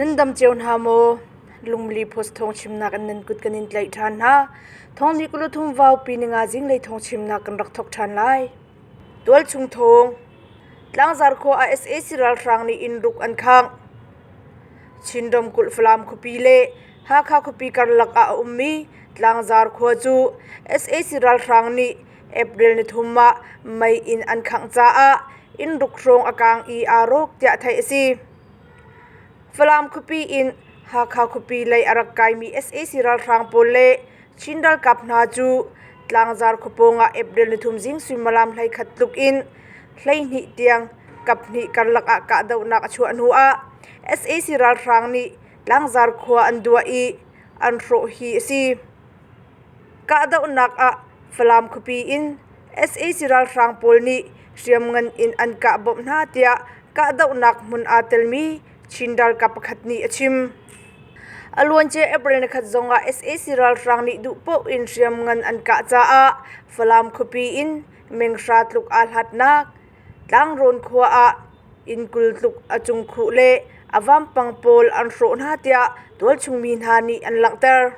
Nan dam cio hna maw? Lungmili Post thawngchimnak in nan kut kan in tlaih ṭhan hna. Thawngni kuluthum vaupi ninga zinglei thawngchimnak kan rak thok ṭhan lai. Tualchung thawng. Tlangzar khua ah sac ralhrang nih inn ruk an khangh. Chin ramkulh Falam khuapi le Hakha khuapi karlak ah a ummi Tlangzar khua cu sac ralhrang nih April nithum ah mei in an khangh caah inn ruk hrawng a kaang i aa rawk tiah theih a si. Falam khuapi in Hakha khuapi lei a rak kaimi sac ralhrang pawl le Chin ralkap hna cu Tlangzar khua pawng ah April nithum zing suimilam 11 tluk in 12 tiang kaphnih karlak ah kahdohnak a chuah hnu ah sac ralhrang nih Tlangzar khua an duah i an hrawh hi a si. Kahdohnak ah Falam khuapi in sac ralhrang pawl nih hriamngan in an kah bawmh hna tiah kahdohnak hmun aa telmi Chin ralkap pakhat nih a chim. A luancia April nikhat zongah sac ralhrang nih duhpaoh in hriamngan an kah caah Falam khuapi in menghra tluk aa hlatnak Tlangrawn khua ah inn 20 tluk a cungkhuh le a vampang pawl an hrawh hna tiah tualchung mi hna nih an langhter.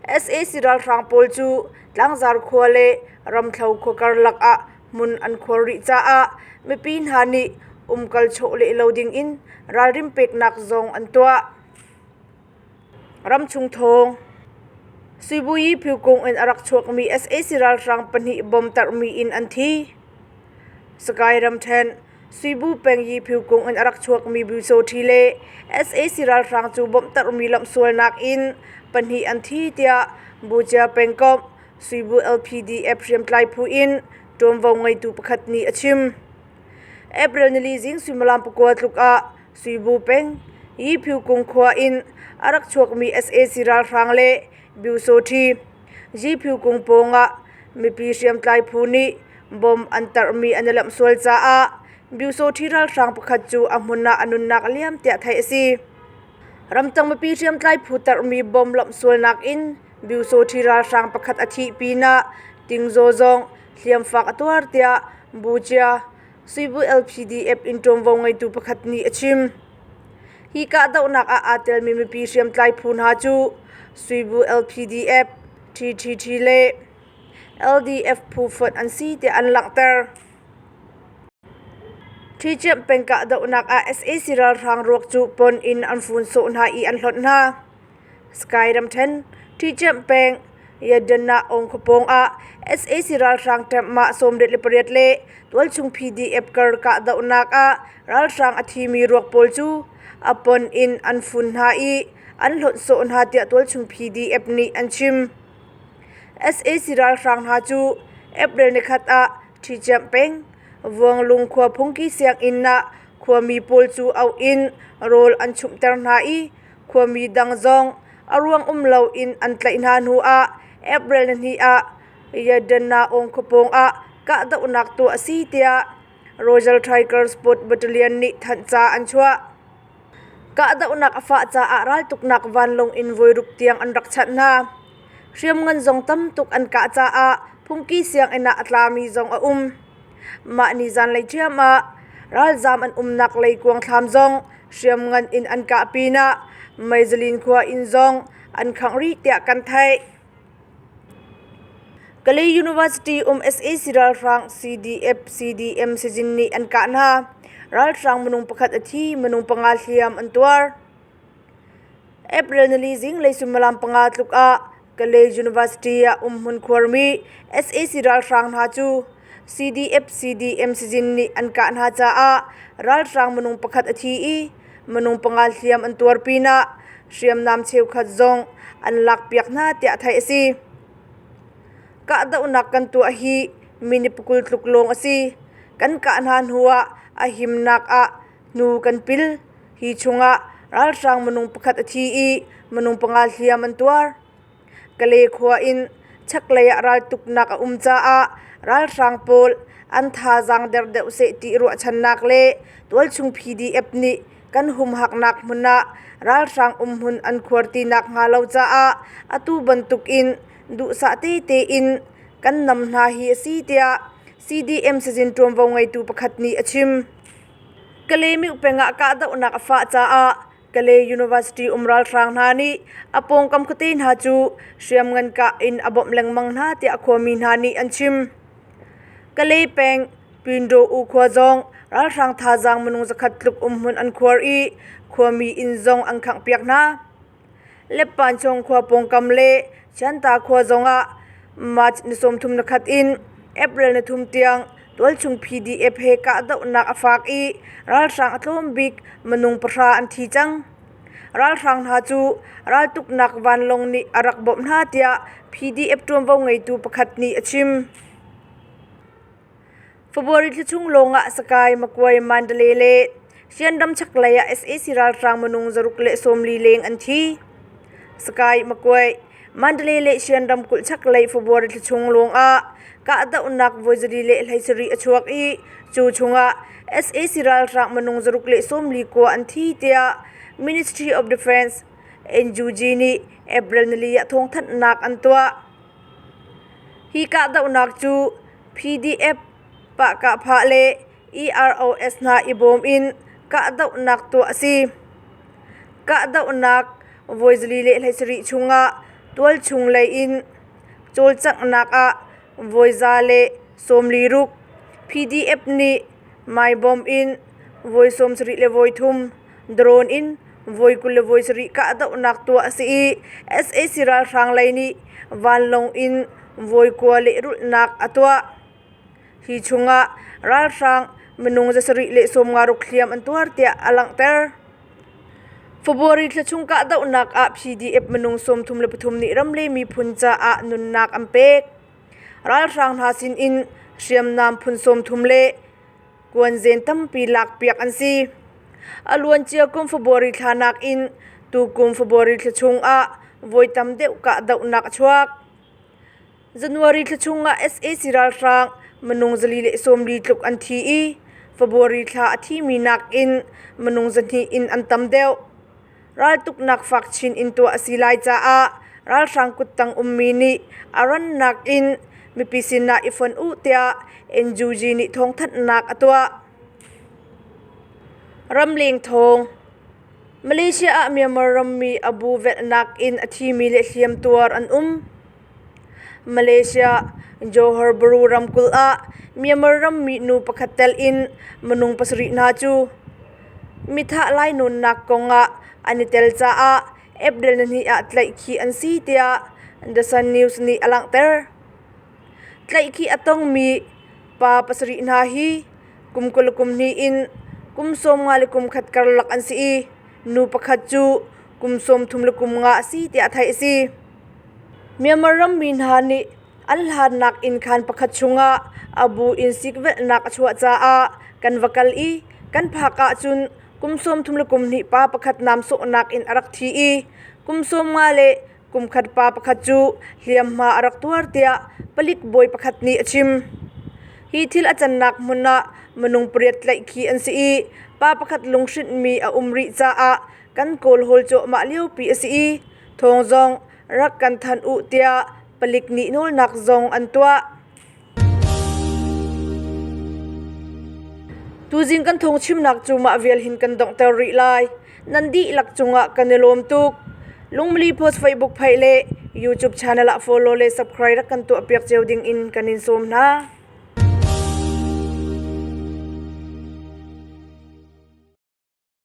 Sac ralhrang pawl cu Tlangzar khua le Ramthlo khua karlak ah hmun an khuar rih caah mipi hna nih umkal chawhleh lo dingin ralrin peknak zong an tuah. Ramchung thawng Suibuyi Phukung in a rak chuakmi sac ralhrang pahnih bom tarhmi in an thi. Sagaing ramṭhen Suibu peng Yi Phukung in a rak chuakmi Busoṭhi le sac ralhrang cu bom tarhmi lamhsualnak in pahnih an thi tiah Bucia pengkomh Suibu LPDF hriamtlai phu in ṭuanvo ngeitu pakhat nih a chim. April nili zing suimilam pakua tluk ah Suibu peng Yiphyukung khua in a rak chuakmi sac ralhrang le Byusawṭhi Yiphyukung pawngah mipi hriamtlai phu nih bomb an tarhmi an i lamhsual caah Byusawṭhi ralhrang pakhat cu a hmun ah a nunnak a liam tiah theih a si. Ramtang mipi hriamtlai phu tarhmi bomb lamhsualnak in Byusawṭhi ralhrang pakhat a thih pinah Tingzaw zong hliamfak a tuar tiah Bucia Suibu LPDF in ṭuanvo ngeitu pakhat nih a chim. Hi kahdohnak ah aa telmi mipi hriamtlai phu hna cu Suibu LPDF, TTT le LDF phu fonh an si tiah an langhter. Ṭhichiamh peng kahdohnak ah sac ralhrang ruak cu pon in an fun sawh hna i an hlonh hna. Sky ramṭhen, Ṭhichiamh peng, Yadana Aung khuapawng ah sac ralhrang ṭemh 78 le tualchung PDF kar kahdohnak ah ralhrang a thimi ruak pawl cu a pon in an fun hna i an hlonh sawh hna tiah tualchung PDF nih an chim. Sac ralhrang hna cu April nikhat ah Ṭhichiamh peng, Vuanglung khua phungki sianginn ah khuami pawl cu auh in rawl an chumhter hna i Khuami dang zong a ruang um loin an tlaih hna hnu ah April nihnih ah Yadana-aung khuapawng ah kahdohnak tuah a si tiah Royal Tiger Sport Battalion nih thanhca an chuah. Kahdohnak a fah caah raltuknak vanlawng in voiruk tiang an rak chanh hna. Hriamngan zong tam tuk an kah caah phungki sianginn ah a tlami zong a um. Mah ni zanlei ṭhiam ah ralzaam an umnak leikuang thlam zong hriamngan in an kah pinah Meizalin khua inn zong an khangh rih tiah kan theih. Kalay University um sac ralhrang CDF CDM sizin nih an kah hna. Ralhrang minung pakhat a thi, minung panga hliam an tuar. April nili zinglei suimilam panga tluk ah Kalay University ah umhmun khuarmi sac ralhrang hna cu CDF CDM sizin nih an kah hna caah ralhrang minung pakhat a thi i minung panga hliam an tuar pinah hriamnam cheukhat zong an lakpiak hna tiah theih a si. Kahdohnak kan tuah hi minute pakul tluk lawng a si. Kan kah hna hnuah a himnak ah hnu kan pil. Hi chungah ralhrang minung pakhat a thi i minung panga hliam an tuar. Kalay khua in chaklei ah raltuknak a um caah ralhrang pawl an thazaang der deuh seh ti ruahchannak le tualchung PDF nih kan humhaknak hmun ah ralhrang umhmun an khuar ti nakhnga lo caah atu bantuk in duhsah tete in kan nam hna hi a si tiah CDM sizin ṭuanvo ngeitu pakhat nih a chim. Kalay peng ah kahdohnak a fah caah Kalay University um ralhrang hna nih a pawngkam khuate hna cu hriamngan kah in a bawmh lengmang hna tiah khuami hna nih an chim. Kalay peng Pindo U khua zong ralhrang thazaang minung zakhat tluk umhmun an khuar i khuami inn zong an khanghpiak hna. Leppanchawng khua pawngkam le Chianta khua zongah March ni 31 in April ni 3 tiang tualchung PDF he kahdohnak a fak i ralhrang a tlawm bik minung pahra an thi cang. Ralhrang hna cu raltuknak vanlawng nih a rak bawmh hna tiah PDF ṭuanvo ngeitu pakhat nih a chim. February thla chung lawngah Sakai, Makuai, Mandalay le Hrianram chaklei ah sac ralhrang minung 140 leng an thi. Sakai, Makuai, Mandalay le Hrianram kulh chaklei February thla chung lawngah kahdohnak voi 417 a chuak i cu chungah sac ralhrang minung 149 an thi tiah Ministry of Defense NUG nih April nili ah thawngthanhnak an tuah. Hi kahdohnak cu PDF, Pahkahphah le EROS hna i bawm in kahdohnak tuah a si. Kahdohnak voi 417 chungah tualchung lei in cawlcanghnak ah voi 146, PDF nih maibawm in voi 73, drone in voi 27 kahdohnak tuah a si i sac ralhrang lei nih vanlawng in voi kua lehrulhnak a tuah. Hi chungah ralhrang minung 756 hliam an tuar tiah a langhter. February thla chung kahdohnak ah PDF minung 33 nih ram le miphun caah nunnak an pek. Ralhrang hna sin in hriamnam phun 30 le kuanzen tampi lakpiak an si. A luancia kum February thla nakin tukum February thla chungah voi tam deuh kahdohnak a chuak. January thla chungah sac ralhrang minung 440 tluk an thi i February thla a thimi nakin minung 200 in an tam deuh. Raltuknak fak chin in tuah a si lai caah ralhrang kuttang ummi nih a rannak in mipi sinah i fonh u tiah NUG nih thawngthanhnak a tuah. Ramleng thawng Malaysia ah Myanmar rammi a bu velhnak in a thimi le hliamtuar an um. Malaysia Johor Bahru ramkulh ah Myanmar rammi nu pakhat tel in minung pasarih hna cu mithah lainawnnak kongah an i tel caah April nihnih ah tlaihkhih an si tiah The Sun News nih a langhter. Tlaihkhih a tongmi pa pasarih hna hi kum 20 le kum hnih in kum 50 le kum khat karlak an si i nu pakhat cu kum 33 le kum nga a si tiah theih a si. Myanmar rammi hna nih an hlannak innkhan pakhat chungah a bu in sikvelhnak a chuah caah kan va kal i kan phak ahcun kum 33 le kum hnih pa pakhat nam sawhnak in a rak thi i kum 50 le kum khat pa pakhat cu hliamhma a rak tuar tiah palik bawi pakhat nih a chim. Hi thil a cannak hmun ah minung pariat tlaihkhih an si i pa pakhat lunghrinhmi a um rih caah kan kawlhawl cuahmah liopi a si i thawng zong rak kan thanh u tiah palik nih nawlnak zong an tuah. Tuzing kan thawngchimnak cu mah vial hin kan donghter rih lai. Nan dihlak cungah kan i lawm tuk. Lungmili Post Facebook page le YouTube channel ah follow le subscribe rak kan tuahpiak cio ding in kan in sawm hna.